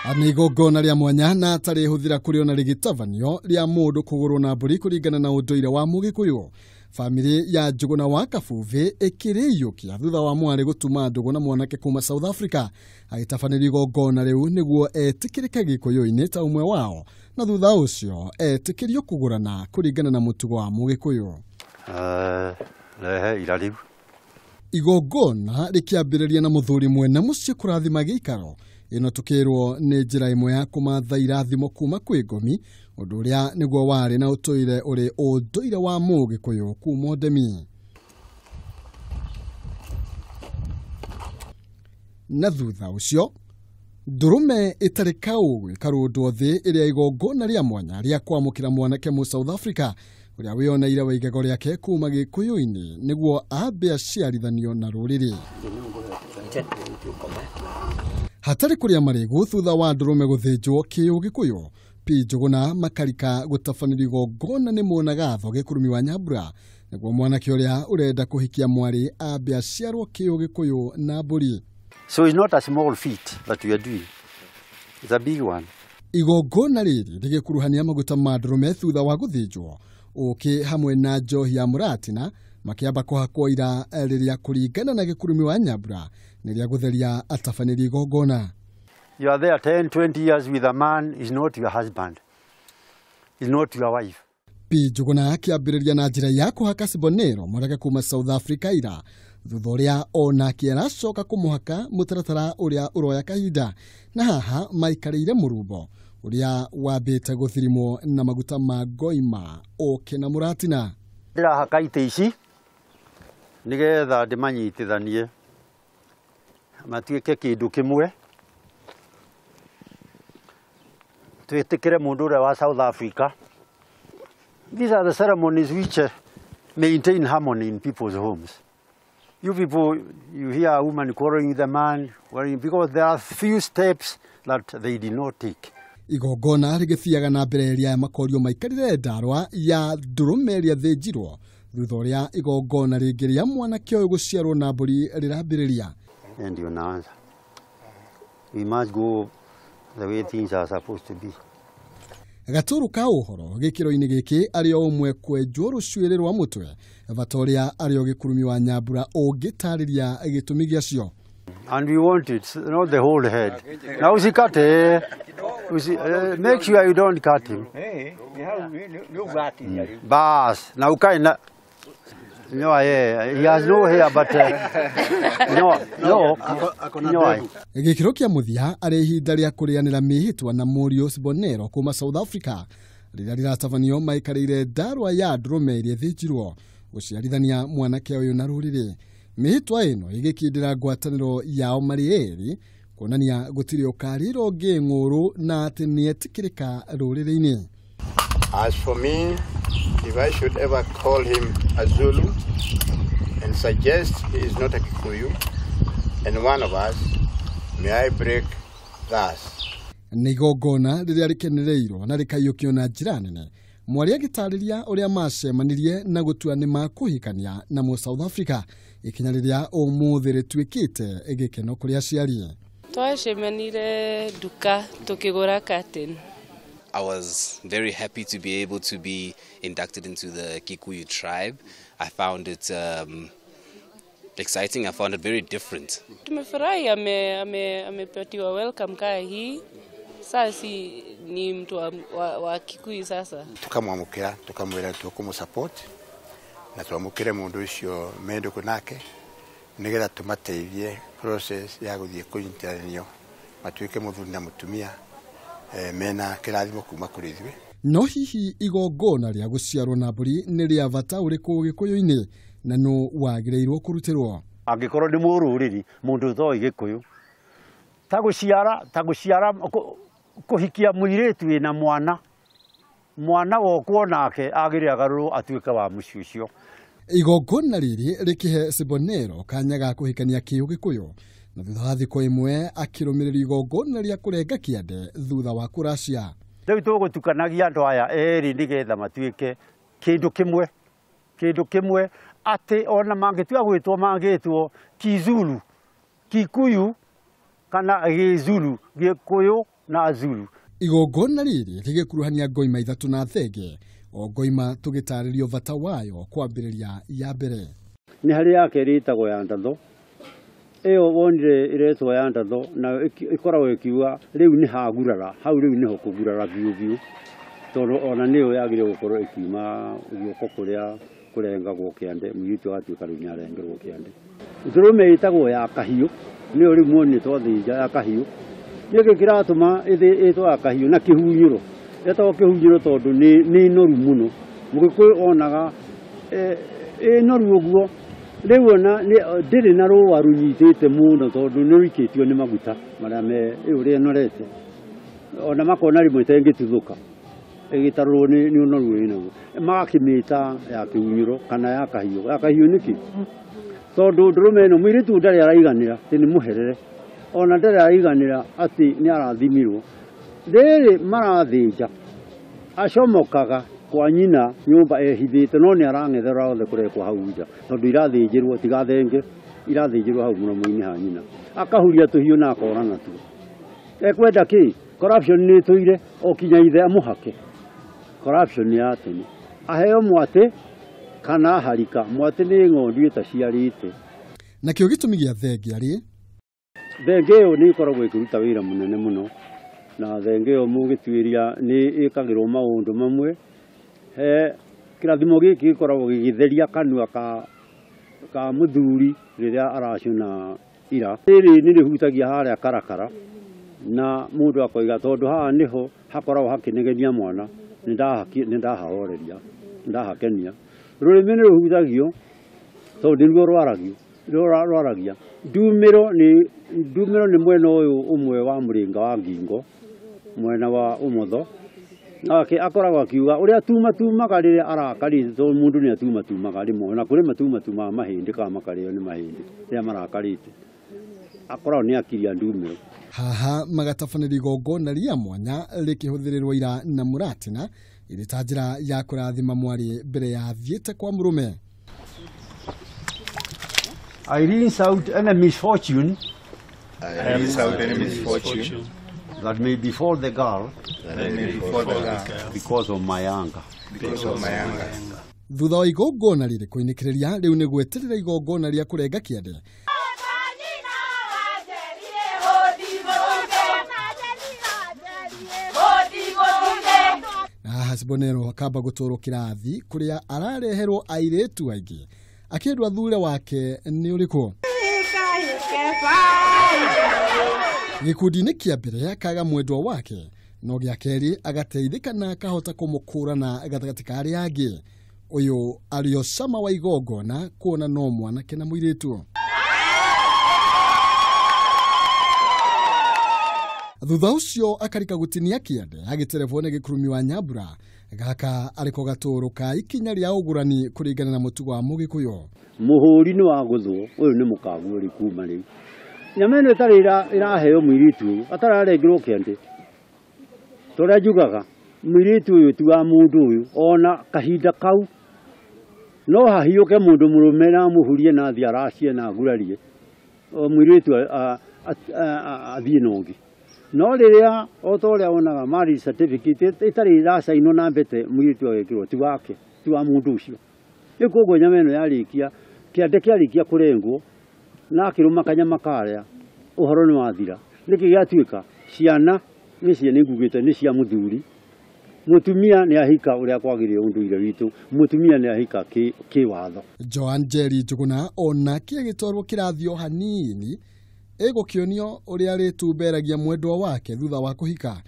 Nĩ igongona rĩa mwanya na atarĩ hũthĩra kũrĩona rĩgĩtabanio rĩa mũndũ kũgũrwo na mbũri kũringana na ũndũire wa Mũgĩkũyũ. Famĩlĩ ya Njũgũna wa Kabubi ĩkĩrĩiyũkia thutha wa mwarĩ gũtuma ndũgũ na mwanake kuma South Africa agĩtabanĩrio igongona rĩu nĩguo etĩkĩrĩke Gĩkũyũ-inĩ ta ũmwe wao, na thutha ũcio etĩkĩrio kũgũrana kũringana na mũtugo wa Mũgĩkũyũ. Rehe ira rĩu. Igongona rĩkĩambĩrĩria na mũthuri mwene mũciĩ kũrathima gĩikaro. Ĩno tũkĩrwo nĩ njĩra ĩmwe ya kũmatha irathimo kuma kwĩ ngomi, ũndũ ũrĩa nĩguo warĩ na ũtũire ũrĩ ũndũire wa Mũgĩkũyũ kuma ũndemi. Na thutha ũcio ndũrũme ĩtarĩ kaũgũ ĩkarũndwo thĩ ĩrĩa igongona rĩa mwanya rĩa kwamũkĩra mwanake mu South Africa ũrĩa wĩoneire wa igego rĩake kuma Gĩkũyũ-inĩ nĩguo ambe aciarithanio na rũrĩrĩ. Hatarĩ kũrĩa marĩgu thutha wa ndũrũme gũthĩnjwo kĩũgĩkũyũ, P Njũgũna makarika gũtabanĩrio igongona nĩ Mũnagatho Gĩkurumi wa Nyambura nĩguo mwanake ũrĩa ũrenda kũhikia mwarĩ ambe aciarwo kĩũgĩkũyũ na mbũri. So it's not a small feat that we are doing. It's a big one. Igongona rĩrĩ rĩgĩkuruhania maguta ma ndũrũme thutha wa gũthĩnjwo, ũkĩ hamwe na njohi ya mũratina makĩamba kũhakwo ira rĩrĩa kũringana na Gĩkurumi wa Nyambura nĩ rĩa gũtheria atabanĩri igongona. You are there 10, 20 years with a man, is not your husband, is not your wife. P Njũgũna akĩambĩrĩria na njĩra ya kũhaka Sibonelo mwanake kuma South Africa ira thutha ũrĩa onake aracoka kũmũhaka mũtaratara ũrĩa ũroya kahinda, na haha maikarĩire mũrumbo ũrĩa wambĩte gũthirimwo na maguta ma ngoima, ũkĩ na mũratina. Ndĩrahaka itĩ ici nĩgetha ndĩmanyitithanie matuĩke kĩndũ kĩmwe, twĩtĩkĩre mũndũ ũrĩa wa South Africa. These are the ceremonies which maintain harmony in people's homes. You people, you hear a woman quarreling with a man, because there are few steps that they did not take. Igongona rĩgĩthiaga na mbere rĩa makorio maikarĩre ndarwa ya ndũrũme ĩrĩa thĩnjirwo thutha ũrĩa igongona rĩngĩ rĩa mwanake ũyũ gũciarwo na mbũri rĩrambĩrĩria. Ndio naanza. We must go the way things are supposed to be. Gatũrũ ka ũhoro gĩkĩro-inĩ gĩkĩ arĩ o ũmwe kwenjwo rũcuĩrĩ rwa mũtwe bata ũrĩa arĩ o Gĩkurumi wa Nyambura ũngĩtarĩria gĩtũmi gĩacio. And we want it, not the whole head. Now usikate, make sure you don't cut him. Bas, na ukae na no, he has no hair but no. Gĩkĩro kĩa mũthia arĩ ihinda rĩa kũrĩanĩra mĩhĩtwa na mũriũ Sibonelo kuma South Africa rĩrĩa rĩratabanio maikarĩire ndarwa ya ndũrũme ĩrĩa ĩthĩnjirwo gũciarithania mwanake ũyũ na rũrĩrĩ. Mĩhĩtwa ĩno ĩgĩkindĩra ngwatanĩro yao marĩ erĩ kuonania gũtirĩ ũkarĩra ũngĩ ng'ũrũ na atĩ nĩetĩkĩrĩka rũrĩrĩ-inĩ. As for me, if I should ever call him a Zulu and suggest he is not a Kikuyu and one of us, may I break thus. Nĩ igongona rĩrĩa rĩkenereirwo na rĩkaiyũkio na njĩra nene. Mwarĩ agĩtarĩria ũrĩa macemanirie na gũtua nĩ makũhikania na mũ South Africa, ikinya rĩrĩa ũmũthĩ rĩtuĩkĩte gĩkeno kũrĩ aciari. Twacemanire nduka tũkĩgũra curtain. I was very happy to be able to be inducted into the Kikuyu tribe. I found it exciting. I found it very different. Tumefurahi amepatiwa welcome kaa hii. Sasa ni mtu wa Kikuyu sasa. Tukamwamukira, tukamwira tukumusupport na twamukire mundu ucio menduku nake nigetha tumateithie process ya guthie kunyitanio matuike muthuri na mutumia mena kĩrathimo kuma kũrĩ ithuĩ. No hihi igongona rĩa gũciarwo na mbũri nĩ rĩa bata ũrĩkũ Gĩkũyũ-inĩ na nũ wagĩrĩirwo kũrutĩrwo? Angĩkorwo nĩ mũrũrĩrĩ mũndũ ũtoĩ Gĩkũyũ ta gũciara kũhikia mũirĩtu wĩna mwana, mwana wokwo nake agĩrĩire agarũrwo atuĩke wa mũciĩ ũcio. Igongona rĩrĩ rĩkĩhe Sibonelo kanya ga kũhikania kĩũgĩkũyũ na thutha wa thikũ ĩmwe akĩrũmĩrĩria igongona rĩa kũrenga kĩande thutha wa kũracia. Rĩu tũgũtukanagia andũ aya erĩ nĩgetha matuĩke kĩndũ kĩmwe, kĩndũ kĩmwe atĩ ona mangĩtua gwĩtwo mangĩtwo Kizulu, Kikuyu kana Gĩzulu, Gĩkũyũ na Zulu. Igongona rĩrĩ rĩgĩkuruhania ngoima ithatũ na thenge, o ngoima tũgĩtarĩrio bata wayo kwambĩrĩria ya mbere. Nĩ harĩ ya kerĩ ĩtagwo ya ndatho, ĩyo wonire ĩretwo ya ndatho nayo ĩkoragwo ĩkiuga rĩu nĩ hagurara, hau rĩu nĩho kũgurara biũ biũ, tondũ ona nĩyo yagĩrĩirwo gũkorwo ĩkiuma guoko kũrĩa kũrengagwo kĩande, mũirĩtu agatuĩka rĩu nĩarengerwo kĩande. Ndũrũme ĩtagwo ya kahiũ, nĩyo rĩu muonire twathĩnja ya kahiũ. Nĩkĩ kĩratũma ĩtwo ya kahiũ na kĩhunyũro? Ĩtagwo kĩhunyũro tondũ nĩ noru mũno. Mũgĩkũyũ onaga ĩ noru ũguo, rĩu ona ndĩrĩ na rũa rũnyitĩte mũno tondũ nĩ rũikĩtio nĩ maguta marĩa me ũrĩa ĩnorete. Ona makona rĩmwe ĩtengĩtuthũka, ĩgĩtarũrwo nĩ ũnoru wĩnaguo. Magakĩmĩta ya kĩhunyũro kana ya kahiũ. Ya kahiũ nĩkĩ? Tondũ ndũrũme ĩno mũirĩtu ndarĩ araiganĩra atĩ nĩ mũherere, ona ndarĩ araiganĩra atĩ nĩ arathimirwo. Rĩrĩ marathĩnja, acomokaga kwa nyina nyũmba ehithĩte, no nĩ arang'ethera othe kũrekwo hau nja, tondũ irathĩnjĩrwo tiga thenge, irathĩnjĩrwo hau mũromo-inĩ ha nyina. Akahuria tũhiũ na akora natuo. Ekwenda kĩ? Corruption nĩ ĩtũire o kinya ithe amũhake. Corruption nĩ ya tene. Aheo mwatĩ kana harika, mwatĩ nĩ ng'ondu ĩtaciarĩte. Nakĩo gĩtũmi gĩa thenge arĩ? Thenge ĩyo nĩ ĩkoragwo ĩkĩruta wĩra mũnene mũno, na thenge ĩyo mũgĩtuĩria nĩ ĩkagĩrwo maũndũ mamwe. He kĩrathimo gĩkĩ gĩkoragwo gĩgĩtheria kanua ka mũthuri rĩrĩa aracũna ira. Rĩrĩ nĩ rĩhutagia harĩa karakara, na mũndũ akoiga tondũ haha nĩho hakoragwo hakĩnegenia mwana, nĩ ndahahoreria, nĩ ndahakenia. Rũrĩmĩ nĩ rũhutagio tondũ nĩruo rwaragia. Ndumĩro nĩ mwena ũyũ ũmwe wa mũrĩnga wa ngingo, mwena wa ũmotho. Nake akoragwo akiuga ũrĩa tumatumaga rĩrĩa arakarĩte, tondũ mũndũ nĩ atumatumaga rĩmwe, na kũrĩ matumatumaga mahĩndĩ kana makarĩo nĩ mahĩndĩ rĩrĩa marakarĩte. Akoragwo nĩ akiria ndumĩro. Haha magatabanĩria igongona rĩa mwanya rĩkĩhũthĩrĩrwo ira na mũratina ĩrĩ ta njĩra ya kũrathima mwarĩ mbere ya athiĩte kwa mũrũme. I rinse out any misfortune. I rinse out any misfortune that may befall the girl, that may befall the girl because of my anger. Because of my anger. Thutha wa igongona rĩrĩ kũinĩkĩrĩria, rĩu nĩ gweterera igongona rĩa kũrenga kĩande. Na haha Sibonero akamba gũtwarwo kĩrathi kũrĩa arareherwo airĩtu aingĩ akĩendwo athure wake nĩ ũrĩkũ. Gĩkundi-inĩ kĩa mbere akaga mwendwa wake, no gĩa kerĩ agateithĩka na akahota kũmũkũrana gatagatĩ ka arĩa angĩ. Ũyũ arĩ o cama wa igongona kuona no mwanake na mũirĩtu. Thutha ũcio akarika gũtinia kĩande agĩterebwo nĩ gĩkurumi wa Nyambura. Gaka arĩko gatũrũ ka ikinya rĩa ũgũrani kũringana na mũtugo wa Mũgĩkũyũ. Mũhũri nĩ wa gũthwo, ũyũ nĩ mũkaguũri kuma rĩu. Nyama ĩno ĩtarĩ ĩraheo mũirĩtu ũyũ, atararengerwo kĩande. Torĩa njugaga, mũirĩtu ũyũ ti wa mũndũ ũyũ, ona kahinda kau no hahiũke mũndũ mũrũme na amũhurie na athiĩ aracie na agurarie, mũirĩtu athiĩ na ũngĩ. No rĩrĩa o ta ũrĩa wonaga marriage certificate ĩtarĩ ĩracainwo na mbete, mũirĩtu agekĩrwo ti wake, ti wa mũndũ ũcio. Rĩu koguo nyama ĩno yarĩkia, kĩande kĩarĩkia kũrengwo na akĩrũma kanyama karĩa, ũhoro nĩ wathira. Nĩkĩ gĩatuĩka? Ciana nĩ cia, nĩ ngugĩte nĩ cia mũthuri. Mũtumia nĩ ahika ũrĩa kwagĩrĩire ũndũire witũ, mũtumia nĩ ahika kĩwatho. Joan Njeri Njuguna onake agĩtwarwo kĩrathi o hanini ĩgũkĩonio ũrĩa arĩtumberagia mwendwa wake thutha wa kũhika,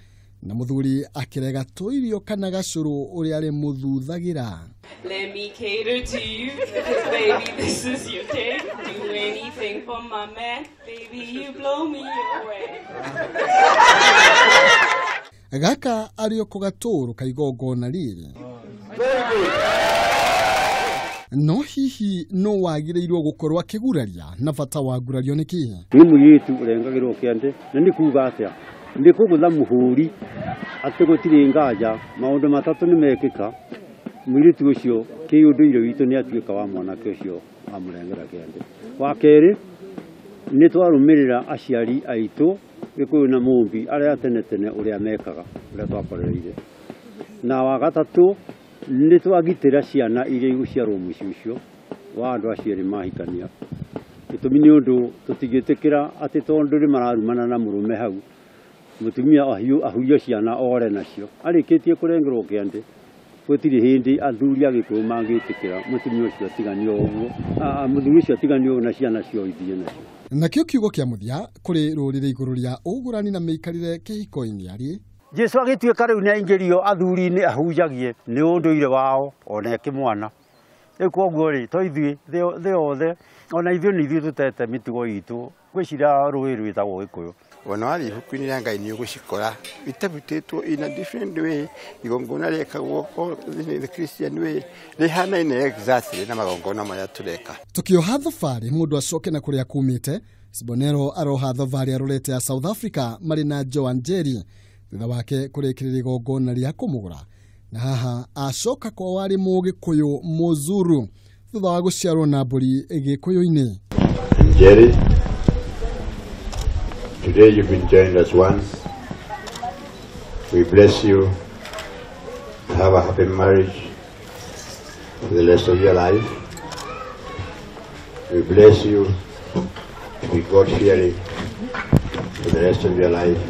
na mũthuri akĩrega tũirio kana gacũrũ ũrĩa arĩmũthuthagĩra. Let me cater to you, because baby this is your day. Do anything for my man, baby you blow me away. Gaka arĩ o gatũrũ ka igongona rĩrĩ. No hihi no wagĩrĩirwo gũkorwo akĩguraria na bata wa ngurario nĩ kĩĩ? Nĩ mũirĩtu ũrengagĩrwo kĩande, na nĩ kuga atĩa? Nĩ kũgũtha mũhũri atĩ gũtirĩ nganja, maũndũ matatũ nĩ mekĩka, mũirĩtu ũcio kĩũndũire witũ nĩ atuĩka wa mwanake ũcio amũrengera kĩande. Wa kerĩ, nĩ twarũmĩrĩra aciari aitũ Gĩkũyũ na Mũmbi arĩa tene tene ũrĩa mekaga ũrĩa twakorereire. Na wa gatatũ nĩ twagitĩra ciana iria igũciarwo mũciĩ ũcio wa andũ acio erĩ mahikania. Gĩtũmi nĩ ũndũ tũtingĩtĩkĩra atĩ tondũ nĩ mararumana na mũrũme hau mũtumia ahurie ciana ore nacio arĩkĩtie kũrengerwo kĩande. Gũtirĩ hĩndĩ athuri a Gĩkũyũ mangĩtĩkĩra mũtumia ũcio atiganio ũguo, mũthuri ũcio atiganio ũguo na ciana cio ithiĩ nacio. Nakĩo kiugo kĩa mũthia kũrĩ rũrĩrĩ igũrũ rĩa ũgũrani na mĩikarĩre kĩhiko-inĩ arĩ Jesu agĩtuĩka rĩu nĩ aingĩrio athuri-inĩ ahunjagie nĩ ũndũire wao ona kĩmwana. Rĩu koguo rĩ to ithuĩ thĩ yothe ona ithuĩ nĩ ithuĩ tũtete mĩtugo itũ gwĩciria rũĩ rwĩtagwo Gĩkũyũ. Ona wathiĩ ibuku-inĩ rĩa Ngai nĩ ũgũcikora itabutĩtwo in a different way, igongona rĩekagwo the Christian way rĩhanaine exactly na magongona marĩa tũreka. Tukioha thabarĩ mũndũ acoke na kũrĩa kumĩte, Sibonelo aroha thabarĩ arorete ya South Africa marĩ na Joan Njeri thutha wake kũrĩkĩrĩria igongona rĩa kũmũgũra, na haha acoka kwa warĩ Mũgĩkũyũ Mũzuru thutha wa gũciarwo na mbũri Gĩkũyũ-inĩ. Njeri, today you've been joined as one. We bless you to have a happy marriage for the rest of your life. We bless you to be God-fearing for the rest of your life.